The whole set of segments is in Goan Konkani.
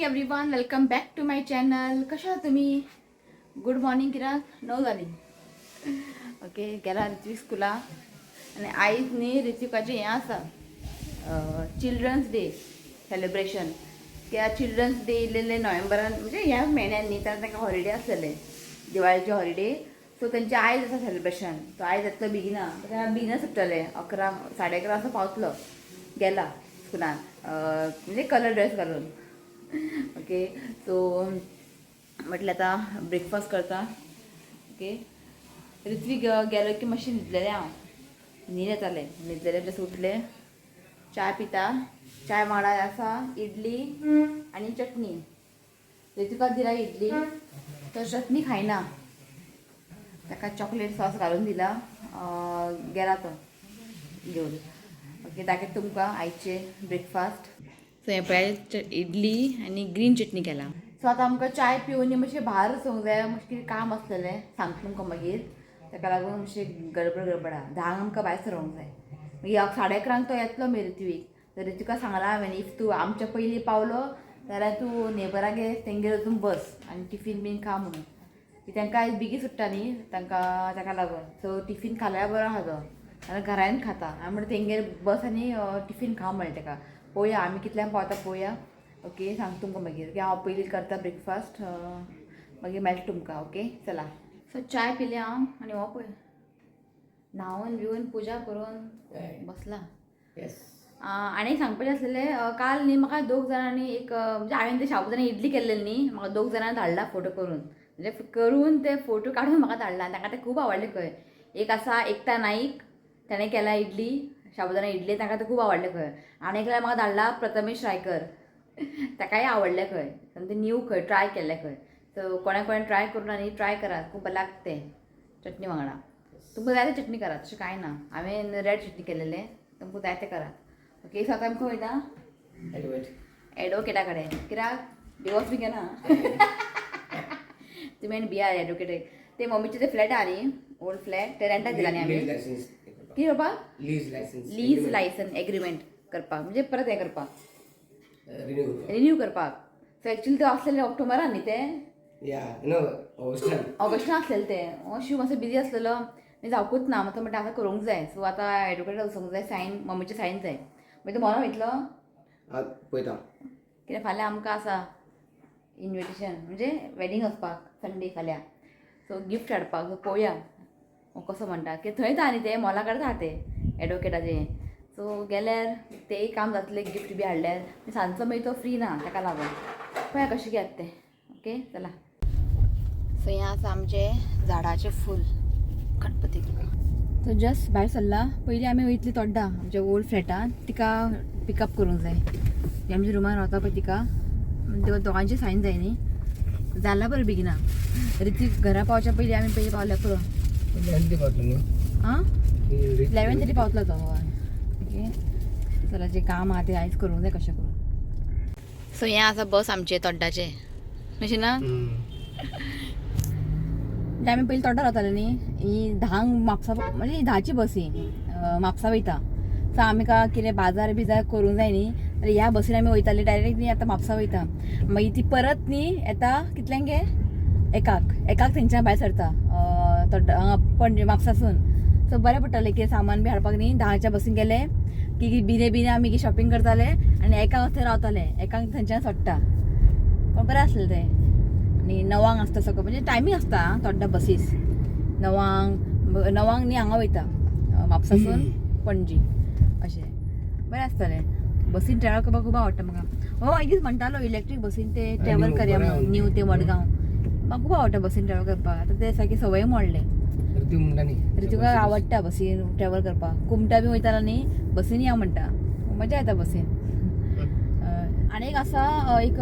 Everyone, welcome back to my channel. कशा आहात तुम्ही? Good morning. कित्याक 9 जाली. ओके, गेला ऋत्विक स्कुला आनी आयज न्ही ऋत्विकाचें हें आसा, चिल्ड्रन्स डे सेलिब्रेशन. कित्याक चिल्ड्रन्स डे येयलेले नोव्हेंबरान, म्हणजे ह्या म्हयन्यान न्ही, तेन्ना तांकां हॉलिडे आसलेले, दिवाळीचे हॉलिडे. सो तेंचे आयज आसा सेलिब्रेशन. तो आयज येतलो बेगिना, तेन्ना बेगिना सुट्टले, 11, 11:30 असो पावतलो. गेला स्कुलान, म्हणजे कलर ड्रेस घालून. ओके, सो म्हटलें आतां ब्रेकफास्ट करता. ओके, ऋत्वीक गेलो की मातशें न्हिदलेलें हांव, न्हीद येतालें. न्हिदलेलें, जस्ट उठलें, चाय पिता. चाय वांगडा आसा इडली आनी चटणी. ऋत्विका दिला इडली, तर चटणी खायना. ताका चॉकलेट सॉस घालून दिला, गेला तो घेवन. ओके, दाखयता तुमकां आयचे ब्रेकफास्ट. सो हें पळय, इडली आनी ग्रीन चटणी केला. सो आतां आमकां चाय पिवन मातशें भायर वचूंक जाय. मातशें कितें काम आसलेलें, सांगता तुमकां मागीर. ताका लागून मातशें गडबड गडबड आहा. 10क आमकां भायर सरोंक जाय. मागीर 11:30 तो येतलो मागीर ऋत्वीक. तर ऋत्विका सांगलां हांवें, if तूं आमच्या पयलीं पावलो जाल्यार तूं नेबरागेर तेंगेर वचून बस आनी टिफीन बीन खा म्हणून. की तांकां आयज बेगीन सुट्टा न्ही तांकां, ताका लागून. सो टिफीन खाल्यार बरो आहा तो, आनी घरान खाता. हांवें म्हणलें तेंगेर बस आनी टिफीन खा म्हणलें ताका. पळोवया आमी कितल्यांक पावता पळोवया. ओके, सांगता तुमकां मागीर. ओके, हांव पयलीं करता ब्रेकफास्ट, मागीर मेळटा तुमकां. ओके, चला. सो चाय पिली हांव आनी हो पळय न्हांवन बिवन पुजा करून बसला. येस. आनी सांगपाचें आसलेलें, काल न्ही म्हाका दोग जाणांनी एक, म्हणजे हांवें ते शाबुदाना इडली केल्लेली न्ही, म्हाका दोग जाणांनी धाडला फोटो करून, म्हणजे करून ते फोटो काडून म्हाका धाडला आनी तांकां ते खूब आवडले खंय. एक आसा एकता नाईक, ताणें केला इडली, शाबुदाना इडली, तांकां ते खूब आवडले खंय. आनी एकल्या म्हाका धाडला प्रथमेश रायकर, ताकाय आवडलें खंय. आनी ते न्यू खंय ट्राय केल्लें खंय. सो कोणा कोणें ट्राय करून आनी ट्राय करात, खूब बरें लागता तें चटणी वांगडा. तुमकां जाय ते चटणी करात, तशें कांय ना. हांवें रेड चटणी केलेलें, तुमकां जाय तें करात. ओके, सो आतां आमी खंय वयता? एडवोकेट. एडवोकेटा कडेन. कित्याक डिवोर्स बी घेना तुमी आनी बिया एडवोकेट. ते मम्मीचे ते फ्लॅट आहा न्ही, ओल्ड फ्लॅट, ते रेंटाक दिला न्ही आमी. Lease licence. कितें करपाक? Lease licence. Lease licence agreement करपाक, म्हणजे परत हें करपाक. रिन्यू करपाक. रिन्यू करपाक. सो एक्चुली ते आसलेले ऑक्टोबरान न्ही ते? या, नो, ऑगस्टान. ऑगस्टान आसलेले ते. हो शिव मातसो बिजी आसलेलो, मागीर जावकूच ना. मागीर म्हणटा आतां करूंक जाय. सो आतां एडवोकेट वचूंक जाय, सायन, मम्मीचे सायन जाय. मागीर तूं मोरा वयतलो? पळयता. कित्याक फाल्यां आमकां आसा इन्विटेशन, म्हणजे वेडींग वचपाक संडे फाल्यां. सो गिफ्ट हाडपाक. सो पळोवया हांव कसो म्हणटा की थंयच आहा न्ही ते मोला कडेन आहा ते एडवोकेटाचें. सो गेल्यार तेय काम जातलें, गिफ्ट बी हाडल्यार. सांजचो मागीर तो फ्री ना, ताका लागून पळया कशें घेत तें. ओके, चला. सो हें आसा आमचें झाडाचें फूल गणपतीक. सो जस्ट भायर सरला. पयलीं आमी वयतली तोड्डा आमच्या ओल्ड फ्लॅटान, तिका पिकअप करूंक जाय. ती आमच्या रुमान रावता पळय तिका. तेका दोगांचे सायन जाय न्ही. जाला बरें बेगिना. ऋत्विक घरा पावच्या पयलीं आमी पयलीं पावल्यार पुरो. 11:30 पावतलो न्ही? आं, 11:30 पावतलो तो, हय. ओके, चला, जें काम आहा तें आयज करूंक जाय कशें करून. सो हें आसा बस आमचें तोड्डाचें, अशें ना? म्हणजे आमी पयलीं तोड्डा रावताले न्ही, ही 10क म्हापसा, म्हणजे 10ची बस ही म्हापसा वयता. सो आमी का कितें बाजार बिजार करूंक जाय न्ही जाल्यार ह्या बसीन आमी वयताली डायरेक्ट न्ही. आतां म्हापसा वयता, मागीर ती परत न्ही येता कितल्यांक गे? 1क, 1क थंयच्यान भायर सरता तोड्डा, हांगा पणजे म्हापसासून. सो बरें पडटालें की सामान बी हाडपाक न्ही. 10च्या बसीन गेले की बिरे बिरे आमी शॉपिंग करताले आनी 1क थंय रावताले. 1क थंयच्यान सोडटा, पण बरें आसलें तें. आनी 9क आसता सगळं, म्हणजे टायमींग आसता आं. तोड्डा बसीस 9क, 9क न्ही हांगा वयता म्हापसासून पणजी, अशें बरें आसतालें. बसीन ट्रॅवल करपाक खूब आवडटा म्हाका. हो एक दीस म्हणटालो इलेक्ट्रीक बसीन ते ट्रॅवल करया म्हणून न्यू ते मडगांव. म्हाका खूब आवडटा बसीन ट्रॅवल करपाक. आतां ते सारकें संवय मोडलें. ऋतू म्हणटा न्ही. ऋतुका आवडटा बसीन ट्रॅवल करपाक. कुमटा बी वयतालो न्ही, बसीन या म्हणटा. मजा येता बसीन. आनी एक आसा, एक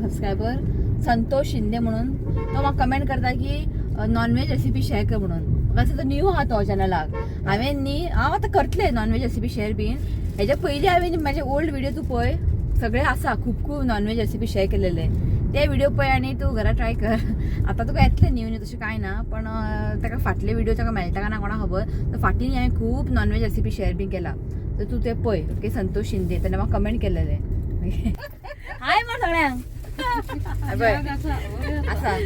सबस्क्रायबर संतोष शिंदे म्हणून, तो म्हाका कमेंट करता की नॉनव्हेज रेसिपी शेअर कर म्हणून. म्हाका दिसता न्यू आहा तो चॅनलाक. हांवें न्ही, हांव आतां करतलें नॉनव्हेज रेसिपी शेअर बीन. हेच्या पयलीं हांवें म्हाजे ओल्ड व्हिडिओ तूं पळय, सगळे आसा, खूब खूब नॉनव्हेज रेसिपी शेअर केलेले. ते व्हिडिओ पळय आनी तूं घरा ट्राय कर. आतां तुका येतले न्यू न्यू, तशें कांय ना. पण ताका फाटले व्हिडिओ ताका मेळटा काय ना कोणाक खबर. तर फाटीं हांवें खूब नॉनव्हेज रेसिपी शेअर बीन केला, तर तूं ते पळय. ओके, संतोष शिंदे, ताणें म्हाका कमेंट केलेले. हाय म्हण सगळ्यांक. पळय आसा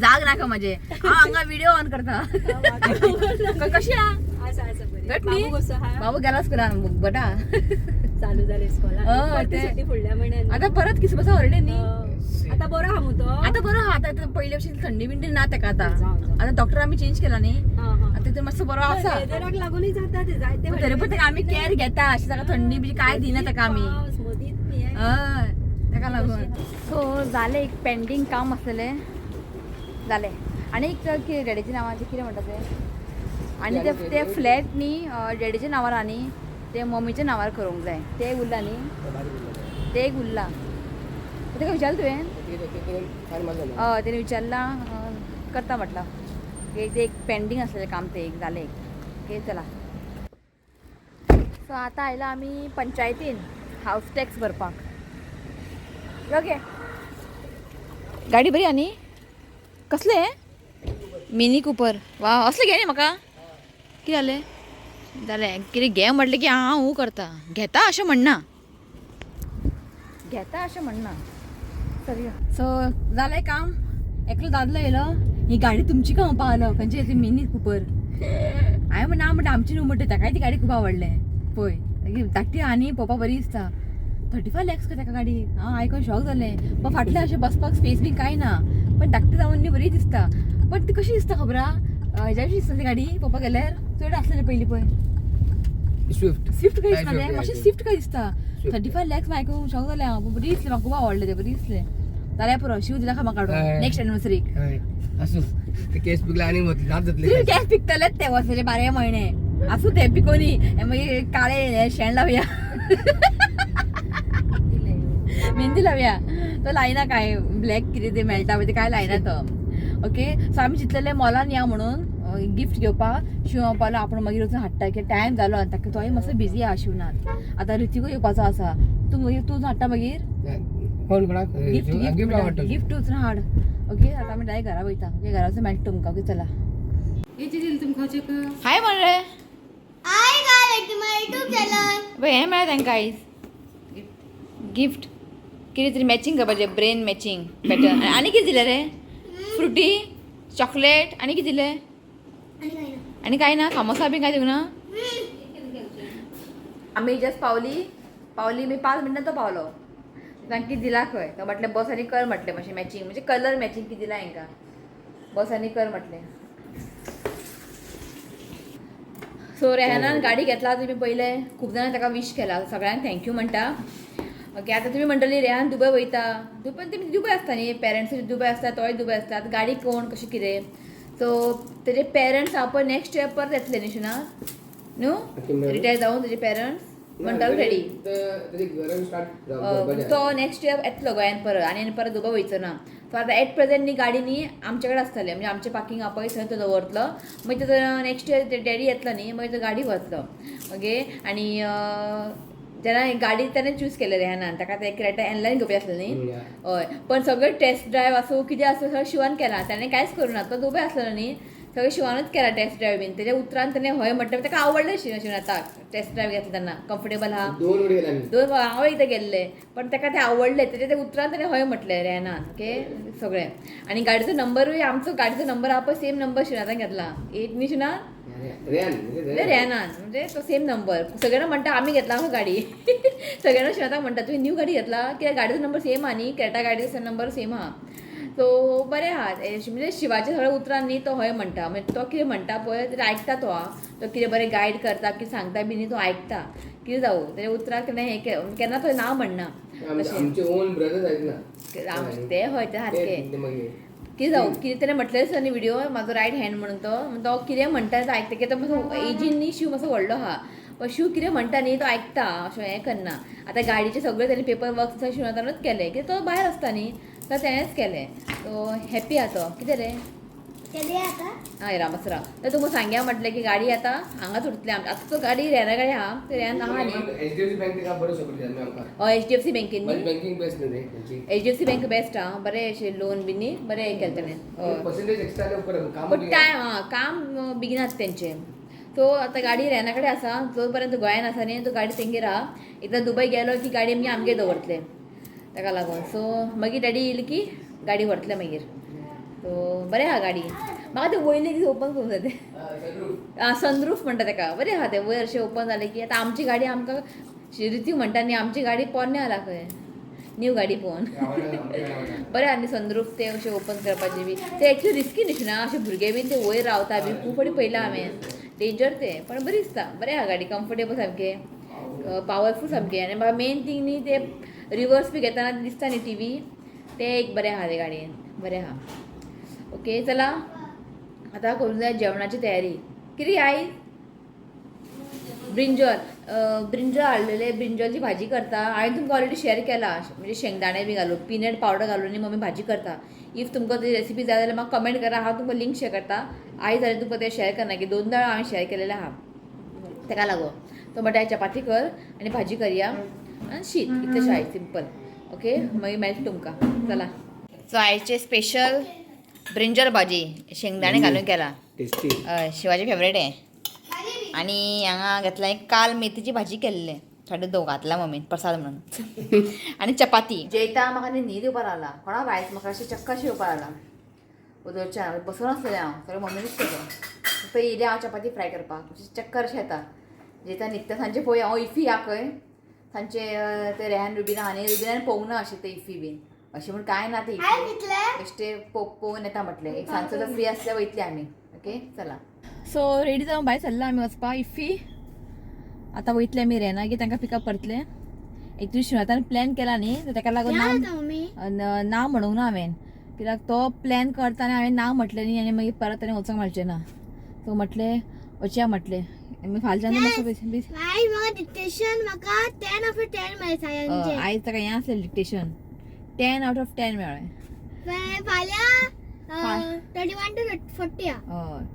जाग नाका म्हजे. हांव हांगा व्हिडिओ ऑन करता. कशी आ घट न्ही? बाबू गेला स्कुलान बटा. चालू जाले स्कॉला. ते. फुडल्या म्हयन्यान. आता परत क्रिसमसा हॉलिडे न्ही. आता बरो हा मग तो. आता बरो हा. आता पयले भशेन थंडी बिंडी ना तेका आता. जावं, जावं. आता डॉक्टर आमी चेंज केला न्ही. हा, हा. आता ते मातसो बरो आसा. वेदराक लागूनय जाता ते जायते. पण तरी पण तेका आमी केअर घेता. अशें ताका थंडी बी काय दिना ताका आमी. पावस मदींच न्ही. हय, ताका लागून. सो जालें, एक पेंडींग काम आसलेलें जालें. आनी एक कितें डॅडीच्या नांवाचें कितें म्हणटा तें, आनी ते ते फ्लॅट न्ही डॅडीच्या नांवार आहा न्ही, ते मम्मीच्या नांवार करूंक जाय. ते एक उरलां न्ही, ते एक उरलां. तेका विचारलें तुवें? हय, तेणें विचारलां, करता म्हटलां. ओके, ते एक पेंडींग आसलेलें काम तें एक जालें एक. ओके चला. सो आतां आयला आमी पंचायतीन हावस टॅक्स भरपाक. यो घे गाडी बरी आहा न्ही. कसलें मिनी कुपर. वा, असलें घे न्ही म्हाका. कितें जालें जालें कितें घे म्हटलें की हांव हूं करता. घेता अशें म्हणना, घेता अशें म्हणना. सो जालें काम. एकलो दादलो येयलो, ही गाडी तुमची का म्हणपा आलो. खंयची ती मिनी कुपर. हांवें म्हणलें ना म्हणटा आमची न्हू म्हणटा. ताकाय ती गाडी खूब आवडलें. पळय मागीर धाकटी आनी पळोवपा बरी दिसता. 35 लॅक्स ताका गाडी. हांव आयकोन शॉक जालें. पण फाटल्यान अशें बसपाक स्पेस बी कांय ना, पण धाकटी जावन न्ही बरी दिसता. पण ती कशी दिसता खबर आहा, हेज्या कशी दिसता ती गाडी पळोवपाक गेल्यार चड आसलेली पयलीं पळय स्विफ्ट. स्विफ्ट खंय दिसता हय, तें Swift, मातशें हय. स्विफ्ट खंय दिसता. Swift. 35 lakhs आयकून शॉक जालें हांव. बरी दिसलें म्हाका, खूब आवडलें तें, बरी दिसलें. जाल्यार पुरो, शिव दिला म्हाका काडून हय. नेक्स्ट एनिवर्सरीक. हय, आसूं, ते केस पिकला आनी वतले, नाच जातले. तुमी केस पिकतलेच ते वर्साचे 12 म्हयने. आसूं ते पिकोनी. हे मागीर काळे हे शेण लावया, मेहंदी लावया. तो लायना काय ब्लॅक कितें ते मेळटा पळय ते काय लायना तो. ओके, सो आमी चिंतलेले मॉलान या म्हणून गिफ्ट घेवपाक. शिव पावलो आपूण मागीर वचून हाडटा कित्याक टायम जालो आनी ताका तोय मातसो बिजी आहा शिवनाथ. आतां ऋतिकूय येवपाचो आसा. तूं मागीर तूं हाडटा मागीर कोण कोणाक गिफ्ट. गिफ्ट आवडटा. गिफ्ट वचून हाड. ओके, आतां आमी डायरेक्ट घरा वयता. ओके, घरा वचून मेळटा तुमकां. ओके चला. हाय म्हण रे. Hi guys, to my YouTube channel. पळय हें मेळ्ळें तांकां आयज गिफ्ट. कितें तरी मॅचिंग करपाचें, ब्रेन मॅचिंग पॅटर्न. आनी कितें दिलें रे? फ्रुटी, चॉकलेट आनी कितें दिलें? आणि काय ना. आनी कांय ना? सामोसा बी काय दिवंक ना? आमी जस्ट पावली पावली मी 5 मिनटां तो पावलो. तांकां कितें दिला खंय. तो म्हटलें बस आनी कर म्हटलें मातशें मॅचिंग, म्हणजे कलर मॅचिंग कितें दिलां हांकां. बस आनी कर म्हटलें. सो रेहानान गाडी घेतला तुमी पयलें खूब जाणां ताका विश केला, सगळ्यांक thank you म्हणटा. ओके, आतां तुमी म्हणटली रेहान दुबय वयता, पण तुमी दुबय आसता न्ही, पेरंट्स दुबय आसता, तोय दुबय आसता. आतां गाडी कोण कशें कितें. सो तेजे पेरंट्स हांव पळय नेक्स्ट इयर परत येतले न्ही शिना न्हू, रिटायर जावन तेजे पेरंट्स म्हणटालो रेडी. तो नेक्स्ट इयर येतलो गोंयान परत आनी परत दुबय वयचो ना. सो आतां एट प्रेझेंट न्ही गाडी न्ही आमचे कडेन आसतले, म्हणजे आमचें पार्किंग आहा पळय थंय तो दवरतलो. मागीर तो नेक्स्ट इयर डॅडी येतलो न्ही, मागीर तो गाडी व्हरतलो. ओके, आनी जेन्ना गाडी तेणें चूज केले रेहानान, ताका ते क्रेटा एनलायन घेवपी आसलें न्ही. हय, पण सगळें टेस्ट ड्रायव आसूं कितें आसूं सगळें शिवान केलां, ताणें कांयच करूं ना. तो दुबय आसलेलो न्ही, सगळें शिवानूच केलां टेस्ट ड्रायव बीन. तेज्या उतरान तेणें हय म्हणटा ताका आवडलें शिवनाथाक टेस्ट ड्रायव घेतला तेन्ना कम्फर्टेबल आहा. दोन वडी गेले आमी. दोन हांव एकदां गेल्लें, पण ताका तें आवडलें, तेजे ते उतरान तेणें हय म्हटलें रेहानान. ओके सगळें. आनी गाडयेचो नंबरूय आमचो गाडयेचो नंबर आहा पळय सेम नंबर शिवनाथान घेतला 8 न्ही शिवनाथ? रेहान. म्हणजे रेहानान, म्हणजे तो सेम नंबर. सगळ्यांना म्हणटा आमी घेतला हो गाडी. सगळ्यांना शिवनाथाक म्हणटा तुवें न्यू गाडी घेतला कित्याक गाडयेचो नंबर सेम आहा न्ही, क्रेटा गाडयेचो नंबर सेम आहा. सो बरें आहा. म्हणजे शिवाच्या सगळ्या उतरान न्ही तो हय म्हणटा, म्हणजे तो कितें म्हणटा पळय तें आयकता तो आहा. तो कितें बरें गायड करता कितें सांगता बी न्ही तो आयकता. कितें जावं तेज्या उतराक तेणें हें केन्ना तो ना म्हणना. आमचे ओन ब्रदर्स आहेत ना ते हय ते सारकें. कितें जावं कितें तेणें म्हटलें आसता न्ही व्हिडियो म्हाजो रायट हँड म्हणून, तो तो कितें म्हणटा तो आयकता. कित्याक तो मातसो एजीन न्ही शिव मातसो व्हडलो आहा, पण शिव कितें म्हणटा न्ही तो आयकता, अशें हें करना. आतां गाडयेचें सगळें तेणें पेपर वर्क शिवनाथानूच केलें, कित्याक तो भायर आसता न्ही, तर तेणेंच केलें. सो हॅपी आहा तो. कितें रे? कधी आता? हय रामसरा. तर तुमकां सांगया म्हटलें की गाडी आतां हांगाच उरतली आमची. आतां तो गाडी रेना गाडी आहा, ते रेन आहा न्ही. एचडीएफसी बँक ताका बरो सपोर्ट दिता आमकां. हय, एचडीएफसी बँकेन न्ही. बँकिंग बेस्ट न्ही तेंची. एचडीएफसी बँक बेस्ट आहा, बरें अशें लोन बी न्ही बरें केलें तेणें. हय. पर्सेंटेज एक्स्ट्रा आले उपकार काम. पण टायम आं काम बेगीन आसा तेंचें. सो आतां गाडी रेना कडेन आसा, जो पर्यंत गोंयान आसा न्ही तो गाडी तेंगेर आहा. एकदां दुबय गेलो की गाडी आमगे आमगेर दवरतले, ताका लागून. सो मागीर डॅडी येयली की गाडी व्हरतले मागीर. सो बरें आहा गाडी, म्हाका ते वयले दीस ओपन करूंक जाय ते. आं, सनरूफ म्हणटा तेका, बरें आहा तें वयर अशें ओपन जालें की. आतां आमची गाडी आमकां रिती म्हणटा न्ही, आमची गाडी पोरण्या जाला खंय, न्यू गाडी पळोवन बरें आहा न्ही सनरूफ ते अशें ओपन करपाचें बी. ते एक्चुली रिस्की न्ही ना, अशे भुरगे बीन ते वयर रावता बी, खूब फावटी पळयलां हांवें, डेंजर ते, पण बरी दिसता. बरें आहा गाडी, कम्फर्टेबल सामकें, पावरफूल सामकें. आनी म्हाका मेन थींग न्ही ते रिवर्स बी घेतना दिसता न्ही टीवी, ते एक बरें आहा ते गाडयेन, बरें आहा. ओके चला आतां करूंक जाय जेवणाची तयारी. कितें आई? ब्रिंजॉल, ब्रिंजॉल हाडलेले, ब्रिंजॉलची भाजी करता. हांवें तुमकां ऑलरेडी शेअर केला, म्हणजे शेंगदाणे बी घालून पिनट पावडर घालून न्ही मम्मी भाजी करता. If तुमकां ती रेसिपी जाय जाल्यार म्हाका कमेंट करा, हांव तुमकां लिंक शेअर करता. आयज जाल्यार तुमकां तें शेअर करना की दोनदा हांवें शेअर केलेलें आहा, तेका लागून. तो म्हणटा चपाती कर आनी भाजी करया आनी शीत, इतलेंशें आयज सिंपल. ओके मागीर मेळटा तुमकां, चला. सो आयचे स्पेशल ब्रिंजॉल भाजी, शेंगदाणे घालून केला. टेस्टी. हय, शिवाचे फेवरेट आहे. आणि हांगा घेतला काल मेथीची भाजी केल्ले, थोडे धोव घातला मम्मीन प्रसाद म्हणून, आणि चपाती. जेयता म्हाका न्ही न्हीद येवपाक लागला, कोणा वायट म्हाका अशें चक्कर येवपाक लागला. उदरच्यान बसून आसलेलें हांव, सगळें मम्मीनूच केलो. फक्त येयलें हांव चपाती फ्राय करपाक, चक्कर अशें येता. जेयता न्हिदता सांजे पळोवया हांव इफी या खंय सांजचे. ते रेहान रुबीना आनी रुबीनान पळोवंक ना अशें ते इफी बीन अशें म्हूण कांय ना ते हांवें इफी घेतलें. बेश्टे पळोवन येता म्हटलें. एक सांजचो तर फ्री आसल्यार वयतली आमी. ओके चला. सो रेडी जावन भायर सरला आमी वचपाक इफ्फी. आतां वयतले आमी रेनागेर, तांकां पिकअप करतले. एक्चुली शिवनाथान प्लॅन केला न्ही, तर ताका लागून या ना जाता मम्मी. ना म्हणूंक ना हांवें, कित्याक तो प्लॅन करता आनी हांवें ना म्हटलें न्ही, आनी मागीर परत आनी वचोंक मेळचें ना. सो म्हटलें वचया म्हटलें आमी फालच्यान मातसो आयज म्हाका डिक्टेशन म्हाका 10 ऑफ 10 मेळ्ळें सायन्सचें. आयज ताका हें आसलें डिक्टेशन, 10 आउट ऑफ 10 मेळ्ळें. फाल्यां 31 टू 40 आ. हय,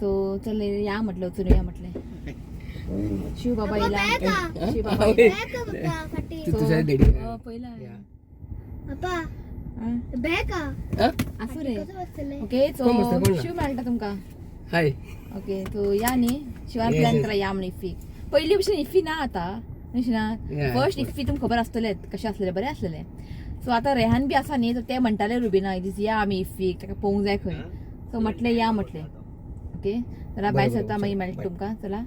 सो चल या म्हटलें, वचून या म्हटलें. शिव बाबा येयला, शिव बाबा येयला. बॅग आ पप्पा फाटी. तू तुझ्या डॅडी. पयला. पप्पा बॅग आ. आसूं रे. कसं बसतलें? ओके सो कोण बसता, कोण ना? शिव मेळटा तुमकां. हाय. ओके सो या न्ही शिवान Yes, plan yes. करा या म्हण इफ्फीक. पयली भशेन इफ्फी ना आतां न्ही ना. Yeah, first of IFFI तुमकां खबर आसतलें कशें आसलेलें, बरें आसलेलें. सो आतां रेहान बी आसा न्ही, तर ते म्हणटाले रुबीना एक दीस या आमी इफ्फीक, ताका पळोवंक जाय खंय. सो म्हटलें या म्हटलें. ओके चला बरें, भायर बरें, सरता, मागीर चल, मेळटा बाय. तुमकां. चला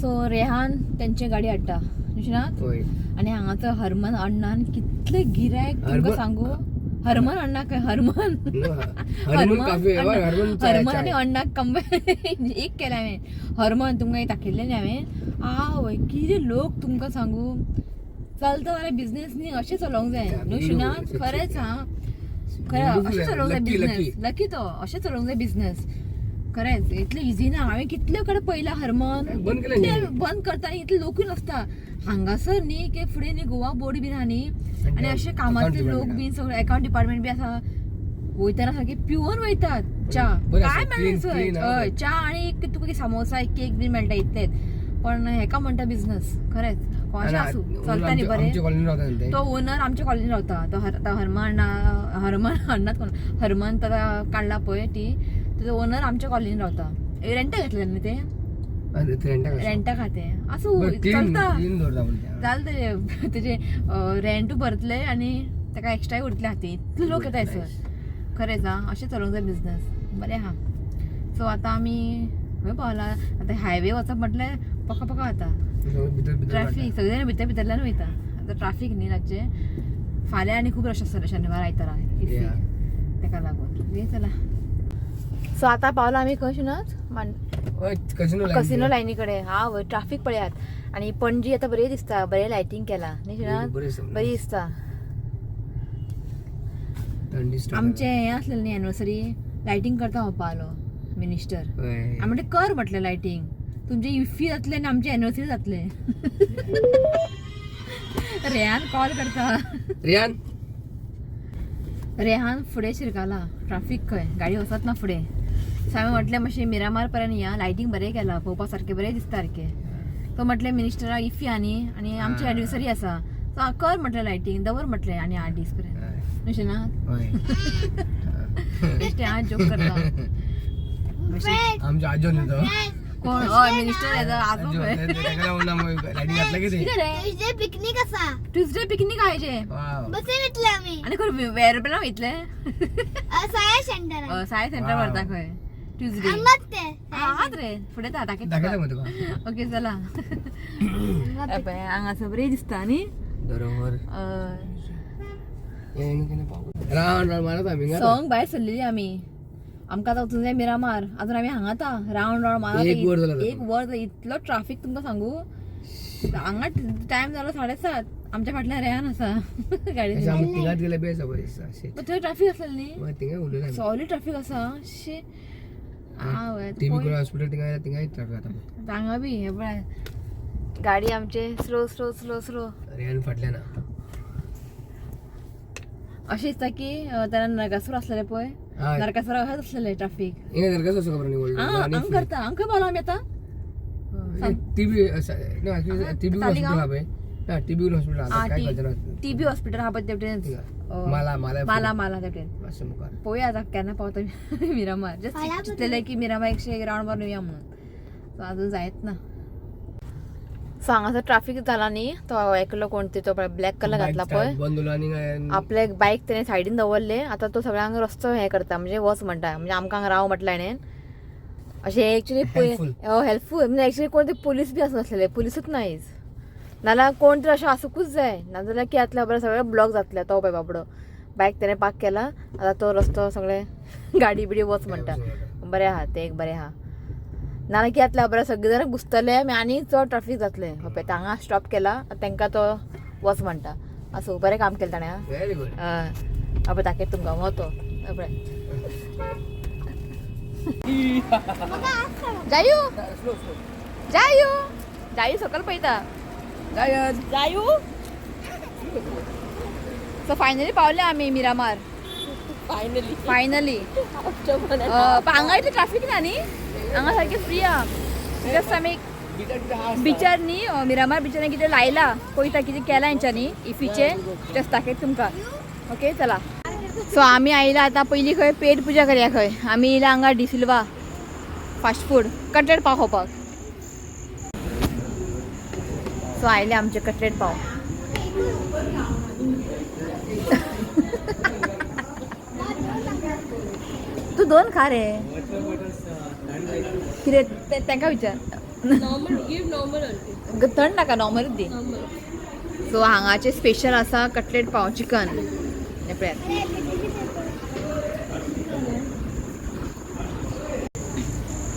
सो रेहान तेंचे गाडी हाडटा न्ही. होय. आनी हांगाचो हरमन अण्णान कितले गिरायक तुमकां हरमन- सांगू. हरमन अण्णा काय हरमन हरमन काफे, हय, हरमन चाय, हरमन आनी चाय. अण्णाक कंपेर एक केलें हांवें. हरमन तुमकां दाखयल्लें न्ही हांवें, आवय कितें लोक तुमकां सांगू. चलता जाल्यार बिजनेस न्ही अशें चलोवंक जाय न्हू शिना, खरेंच हां खरें अशें चलोवंक जाय Lucky, business. lucky. Lucky तो अशें चलोवंक जाय बिजनेस, खरेंच इतलें इजी ना. हांवें कितले कडेन पळयलां हरमन बंद केलें इतले न्ही. बंद करता आनी इतले लोकूय नासता हांगासर न्ही, की फुडें न्ही गोवा बोर्ड बीन आहा न्ही, आनी अशे कामांतले Account लोक department. बीन सगळे अकाउंट डिपार्टमेंट बी आसा, वयतना सारके पिवन वयतात च्या. बरें आसा, काय clean, मेळना clean आहा. हय, च्या आनी एक तुका एक समोसा एक केक बीन मेळटा इतलेच. पण हेका म्हणटा बिझनस खरेंच कोणाचें आनी आसूं चलता न्ही बरें. आमच्या कॉलनी रावता न्ही ते. तो ओनर आमच्या कॉलनीन रावता तो आतां हरमन हरमन अण्णात कोण हरमन ताका काडला पळय ती, तेजो ओनर आमच्या कॉलनीन रावता. रेंटा घेतलें न्ही ते. आनी ते रेंटाक आसा. रेंटा खातें आसूं बरं, clean चलता. क्लीन दवरता पूण ते. जालें तेजे रेंटू भरतले आनी ताका एक्स्ट्राय उरतले हाती, इतले लोक येता सर खरेंच आं. अशें चलोवंक जाय बिजनस, बरें आहा. सो आतां आमी खंय पावला आतां, हायवे वचप म्हटल्यार पका पका वता. सगळें भितर भितर. ट्रॅफीक सगळे जाण भितर भितरल्यान वयता आतां, ट्राफीक न्ही रातचें. फाल्यां आनी खूब रश आसतलें शनिवार आयतारा Yeah. ताका लागून. ओके चला. सो आतां पावला आमी खंय शिनात हय, कसिनो लायन. कसिनो लायनी कडेन. हा वय ट्राफीक पळयात. आनी पणजी आतां बरी दिसता, बरें लायटींग केलां न्ही शिनात, बरें दिसता. बरी दिसता. थंडी start. आमचें हें आसलें न्ही एनिवर्सरी, लायटींग करता म्हणपालो मिनिस्टर. हय. आमी म्हणलें कर म्हटलें लायटींग, तुमचें इफ्फी जातलें आनी आमचें एनिवर्सरी जातलें. रेहान कॉल करता. रियान. रेहान फुडें शिरकाला, ट्राफीक खंय गाडी वचत ना फुडें. सो हांवें म्हटलें मातशें मिरामार पर्यंत या, लायटींग बरें केलां पळोवपा सारकें बरें दिसता सारकें. तो म्हटलें मिनिस्टराक इफ्फी आनी आनी आमची एनिवर्सरी आसा, सो कर म्हटलें लायटींग दवर म्हटलें आनी 8 दीस पर्यंत अशें ना. हय. बेश्टें हांव जोक करता. फ्रेंड आमच्या आजो न्ही तो. फ्रेंड. कोण? हय, मिनिस्टर येता आजो पळय. लायटी घातलं की ते. कितें रे? ट्युजडे पिकनीक आसा. ट्युजडे पिकनीक आयजे. वाव. बसीन वयतले आमी. आनी खंय वेरपेला वयतले? साया सेंटरान. साय सेंटर व्हरता खंय ट्युजडे. हांगाच ते. हांगाच रे, फुडें दाखयता. दाखयता मग तुका. ओके, चला. पळय हांगासर बरें दिसता न्ही. बरोबर. हय. राऊंड राऊंड मारत आमी हिंगा. सोंग भायर सरलेली आमी, आमकां आतां वचूंक जाय मिरामार. अजून आमी हांगा आतां रावंड रावंड मारत. एक वर जालां. एक वर जालें, इतलो ट्राफीक तुमकां सांगू. हांगा टायम जालो 7:30. आमच्या फाटल्यान रेहान आसा गाडी. अशें आमी तिगात गेले बेस आसा दिसता. Shit. थंय ट्राफीक आसलें न्ही. मागीर थिंगा उलयले आमी. सॉलीड ट्राफीक आसा शी. टीबी करून हॉस्पिटल थिंगा, थिंगाय ट्राफीक आता. हांगा बी हे पळय गाडी आमचे slow slow slow slow. Rehan फाटल्यान आहा. अशें दिसता की तेन्ना नरकासूर आसलेले पळय. हय. नरकासूर अशेंच आसलेले ट्राफीक. हिंगा नरकासूर असो खबर न्ही व्हडलो. हांगा करता, हांगा खंय पावलो आमी आतां? टीबी ना, टीबी हॉस्पिटल आहा पळय ना, टीबी हॉस्पिटल आहा काय कळचें ना. टीबी हॉस्पिटल आहा पळय तेवटेन. माला माला. माला माला तेवटेन. मातशें मुखार. पळोवया आतां केन्ना पावता मिरामार. जस्ट चिंतलेलें की मिरामार एकशे एक रावंड मारून येवया म्हणून, सो अजून जायत ना. सो हांगासर ट्राफीक जाला न्ही, तो एकलो कोण तो ब्लॅक कलर घातला पळय. बंद उरलो आनी आपले बायक तेणे सायडीन दवरले. आतां तो सगळ्यांक रस्तो हें करता, म्हणजे वच म्हणटा, म्हणजे आमकां हांगा राव म्हटलें हाणें. अशें एक्चुली हेल्पफूल म्हणजे एक्चुली कोण ते पोलीस बी आसूं नासलेले, पोलिसूच ना आयज. नाजाल्यार कोण तरी अशें आसुंकूच जाय, नाजाल्यार कितें जातलें खबर, सगळें ब्लॉक जातलें. तो पळय बाबडो बायक तेणें पार्क केला, आतां तो रस्तो सगळे गाडी बिडी वच म्हणटा. बरें आहा तें, एक बरें आहा. नाजाल्यार कितें जातलें खबर, सगळे जाणां घुसतले आनी चड ट्राफीक जातलें. पळय हांगा स्टॉप केला, आतां तांकां तो वच म्हणटा. आसूं, बरें काम केलें ताणें. Very good. हय, दाखयता तुमकां हो तो पळय. जायू जायू जायू सकयल पळयता जायू. सो फायनली पावले आमी मिरामार. Finally finally. हांगा इतलें ट्राफीक ना न्ही, हांगा सारकें फ्री आहा. जस्ट आमी बिचार न्ही, मिरामार बिचार कितें लायला पळयता कितें केलां हेंच्यांनी इफीचें, जस्ट दाखयता तुमकां. ओके चला. सो आमी आयला आतां पयलीं खंय पेट पुजा करया खंय. आमी येयला हांगा डिसिल्वा फास्ट फूड कटलेट पाव खावपाक. सो आयले आमचे कटलेट पाव. तूं दोन खा रे, कितें तांकां विचार. थंड नाका, नॉर्मलूच दी. सो हांगाचे स्पेशल आसा कटलेट पाव चिकन. हें पळयात.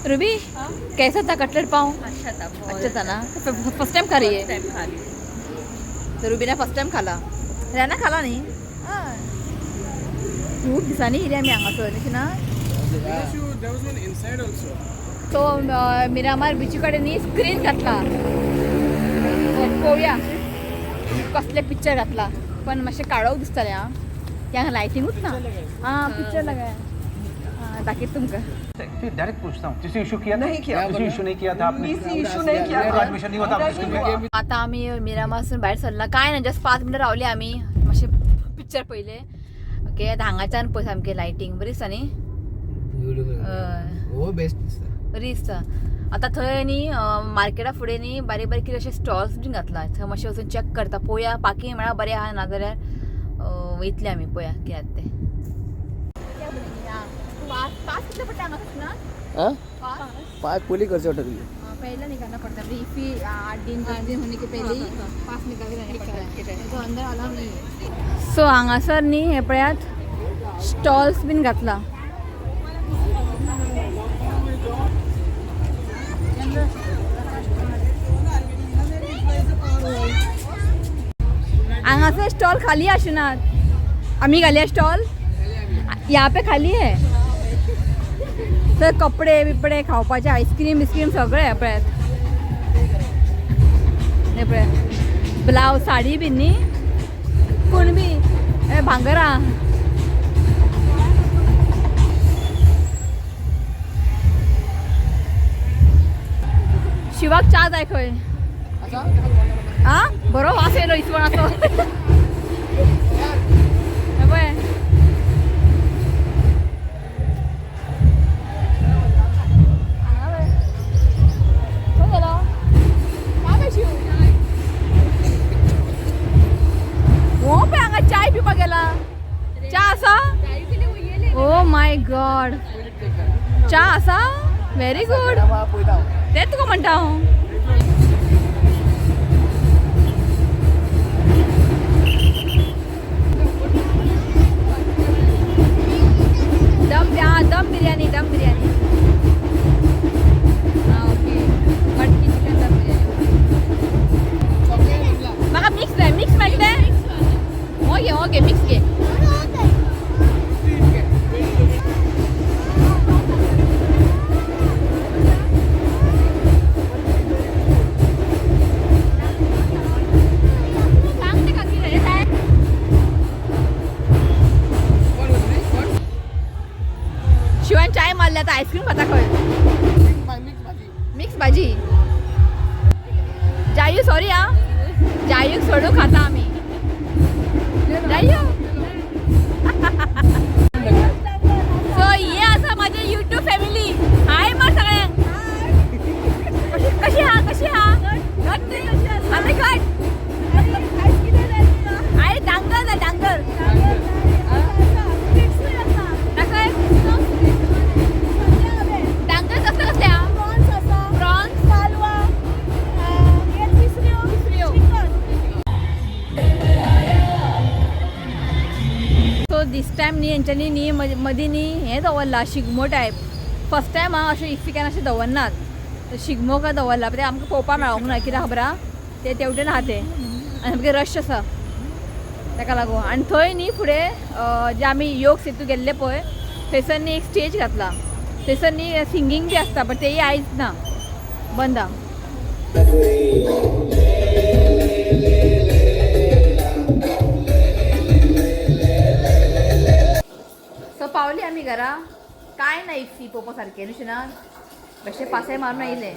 रुबी, कैसा था कटलेट पाव? अच्छा था. अच्छा था ना? फर्स्ट टाइम खा रही है? टाइम खा रही. तर रुबीना फर्स्ट टाइम खाला, रेना खाला न्ही. खूब दिसांनी येयले आमी हांगासर न्ही ना. सो मिरामार बिची कडेन न्ही स्क्रीन घातला, पळोवया कसले पिक्चर घातला. पण मातशें काळोख दिसतालें. आं, त्या लायटिंगूच ना. आं, पिक्चर लगाय. आं, दाखयता तुमकां. फिर डायरेक्ट पूछता हूँ, किसी इशू किया नहीं किया. किसी इशू नहीं किया था आपने? किसी इशू नहीं किया था. एडमिशन नहीं हुआ था आपके स्कूल में? आतां आमी मिरामारसून भायर सरला काय ना, जस्ट 5 मिनटां रावली आमी, मातशें पिक्चर पळयलें. ओके, आतां हांगाच्यान पळय सामकी लायटींग बरी दिसता न्ही. ब्युटिफूल. हो, बेस्ट दिसता. बरी दिसता. आतां थंय न्ही मार्केटा फुडें न्ही बारीक बारीक कितें अशें स्टॉल्स बीन घातला, थंय मातशें वचून चॅक करता पळोवया. पार्किंग म्हळ्यार बरें आहा, नाजाल्यार वयतले आमी, पळोवया कितें जाता तें. पास कितले पडटा हांगा ना? पाय पयलीं करचें पडटा तुगे. पहले निकालना पड़ता है इफी, 8 दिन 10 दिन होने के पहले ही पास निकाल के जाना पड़ता है, तो अंदर अलाउ नहीं है. सो हांगासर न्ही हे पळयात स्टॉल्स बीन घातला. हांगासर स्टॉल खाली आशिनात, आमी घालया स्टॉल यहाँ पे खाली है. तर कपडे बिपडे खावपाचे, आयस्क्रीम बिस्क्रीम सगळे पळयात. हे पळयात ब्लावज, साडी बीन न्ही, कुणबी हे भांगरां. शिवाक च्या जाय खंय. आ, बरो वास येयलो इसवणाचो. हे पळय हांगा पळय. गॉड, च्या आसा, व्हेरी गुड. तें तुका म्हणटा हांव. दम, हा, दम बिर्याणी, दम बिर्याणी. हा, ओके, मटकी चिकन दम बिर्याणी. म्हाका मिक्स जाय, मिक्स मेळटलें? ओके ओके, मिक्स घे. सांग तेका कितें काय. शिवान चाय मारल्या, आता आईस्क्रीम खाता खंय. मिक्स भाजी. जायू, सॉरी हा, जायूक सोडू खाता आमी. जायू, सो हे आसा माझे युट्यूब फॅमिली. हाय मार सगळ्यांक. कशी कशी हा, कशी हा? घट न्ही? आमी घट. अरे डांगर जाय, डांगर दाखय. डांगर कसले कसले हा? प्रॉन्स, तिसऱ्यो. सो दीस टायम न्ही हेंच्यांनी न्ही मदीं न्ही हें दवरलां, शिगमो टायप. फर्स्ट टायम हांव अशें इफ्फीक अशें दवरनात. शिगमो काय दवरला, तें आमकां पळोवपाक मेळोंक ना. कित्याक खबर आहा, ते तेवटेन आहा तें आनी सामकें रश आसा ताका लागून. आनी थंय न्ही फुडें जे आमी योग सेतू गेल्ले पळय, थंयसर न्ही एक स्टेज घातला. थंयसर न्ही सिंगींग बी आसता, बट तेय आयज ना, बंद आहा. सो पावली आमी घरा. काय ना इफ्फी पळोवपा सारकें न्हू ना, बेश्टे पासय मारून आयले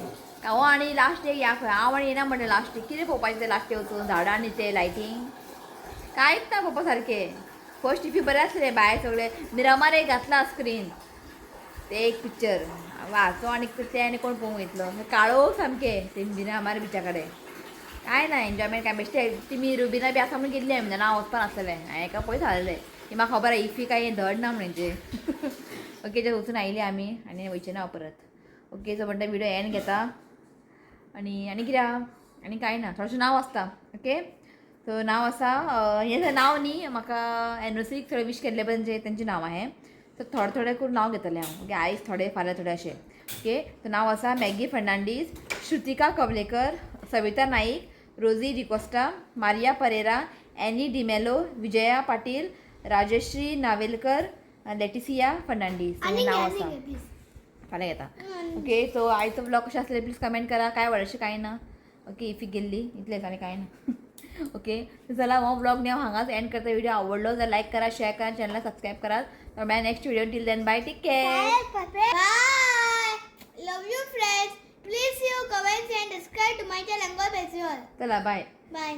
हांव. आनी लास्ट डे या खंय हांव आनी येना म्हणलें. लास्ट डे कितें पळोवपाचें तें? लास्ट डे वचून झाडां आनी ते लायटींग, कांयच ना पळोवपा सारकें. फर्स्ट इफ्फी बरें आसलें, भायर सगळें. मिरामार एक घातला स्क्रीन, ते एक पिक्चर वाचो आनी ते आनी कोण पळोवंक वयतलो? काळोख सामकें ते मिरामार बिचा कडेन. काय ना एन्जॉयमेंट काय. बेश्टे तिमी रुबिना बी आसा म्हणून गेल्ली आमी, ना वचपा नासलें. हांवें एका पयस हाडलें की म्हाका खबर आहा इफ्फी काय धड ना म्हणजे. ओके, जे वचून आयली आमी आनी वयचे ना परत. ओके, सो म्हणटा व्हिडिओ एंड घेता. आनी आनी कितें आहा? आनी कांय ना, थोडेशें नांव आसता. ओके, सो नांव आसा हें नांव न्ही, म्हाका एनिवर्सरीक थोडे विश केल्ले पळय तेंचें नांव हें. सो थोडे थोडे करून नांव घेतलें हांव. ओके, आयज थोडे, फाल्यां थोडे अशें. ओके, सो नांव आसा मॅगी फर्नांडीस, श्रुतिका कवलेकर, सविता नाईक, रोजी डिकोस्टा, मारिया परेरा, एनी डिमेलो, विजया पाटील, राजश्री नावेलकर, लेटिसिया फर्नांडीस. हें आनी नांव घे, आसा. आनी घे, प्लीज. फाल्यां घेता. ओके, सो आयचो ब्लॉग कशें आसलें प्लीज कमेंट करा. काय व्हडलेशें कांय ना. ओके, इफी गेल्ली इतलेंच, आनी कांय ना. ओके, चला, हो ब्लॉग न्ही हांव हांगाच एंड करता. व्हिडिओ आवडलो जाल्यार लायक करा, शेअर करा, चॅनलाक सबस्क्रायब करात. तर मेळया next video. Till then, bye, take care. Bye. Love you, friends. Please you comments and subscribe to my channel. God bless you all. चला, बाय. Bye.